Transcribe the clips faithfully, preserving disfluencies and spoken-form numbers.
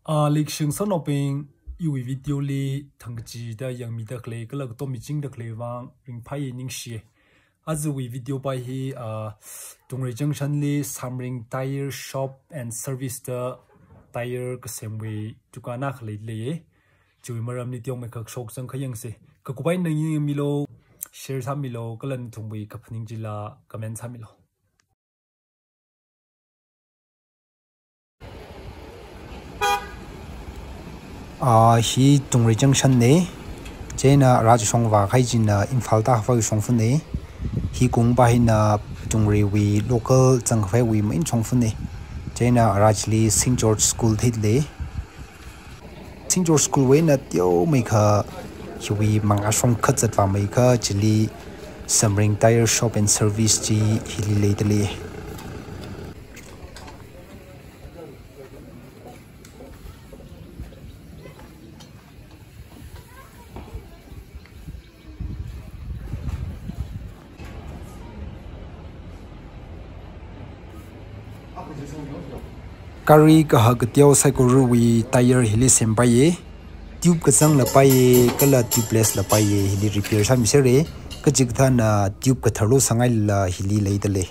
Ah, leikashi ngasotnaobing, iwui video li thangkachida yangmida khalei, kala katom michingda khalei vang, ringphāya ningshiya. Ajawui video pai hi, ah, Dungrei Junction li Samring Tyre Shop and Service da tyre kasemwui dukan akha leiya. Chiwui maramli teomeikha kashok zangkha yangsa. Kakup eina yangmilu, share sāmilu, kala nathumwui kaphaning chila comment sāmilu. Ah, hi Dungrei Junction na. Chieina ara chi shongfa kahai china Imphal tākhavai shongfana. Hi kung pa hina Dungreiwui local zangkhavaiwui main shongfana. Chieina ara chili Saint George School theida lei. Saint George School wui eina teomeikha hiwui mangā shongkha zatvāmeikha chili Samring Tyre Shop and Service chi hili leida lei. Gari kahak kateo saikorawui tyre hili sempaiya. Tube kazangla paiya, kala tubeless la paiya, hili repair sāmisera. Kachikathāna tube katharlo sāngailala hili leida lei.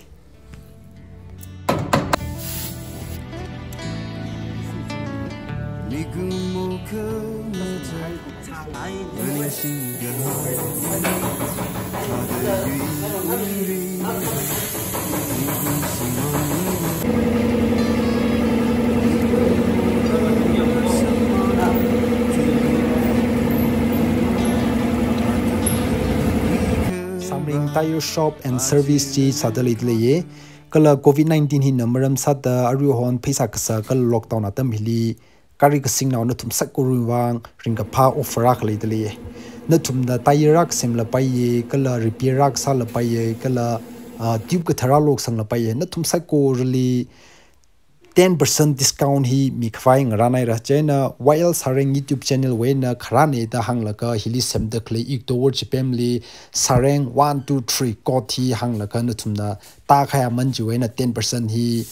Samring Tyre Shop and Service chi sāda leida leiya. Kala covid nineteen hina maram sāda aruihon pheisā kasā kala lockdown atam hili gari kasingnao nathum saikorawui vang ringkaphā offer akha leida leiya. Nathumna tyre akha semla paiya, kala repair akha sāla paiya, kala, ah, tube kathara loksangla paiya. Nathum saikorali ten percent discount hi mikhavai ngarānhaira. Chieina Y L Sareng YouTube channel wui eina kharāna da hānglaga hili semda khalei Iktowar Chipemli Sareng one two three code hi hānglaga nathumna tākahai aman chiwui eina ten percent hi,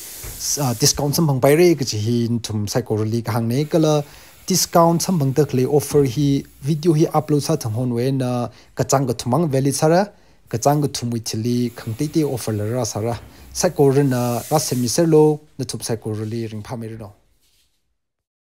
ah, discount samphangpaira kaji hi nathum saikorali kahāngna. Kala discount samphangda khalei offer hi video hi upload sāthang honwui eina kachāng kathum mang valid sāra, kachāng kathumwui thili khangateitei offer la rāsāra. Saikorana rāsemmiserlu, nathum saikorali ringphāmeiranu.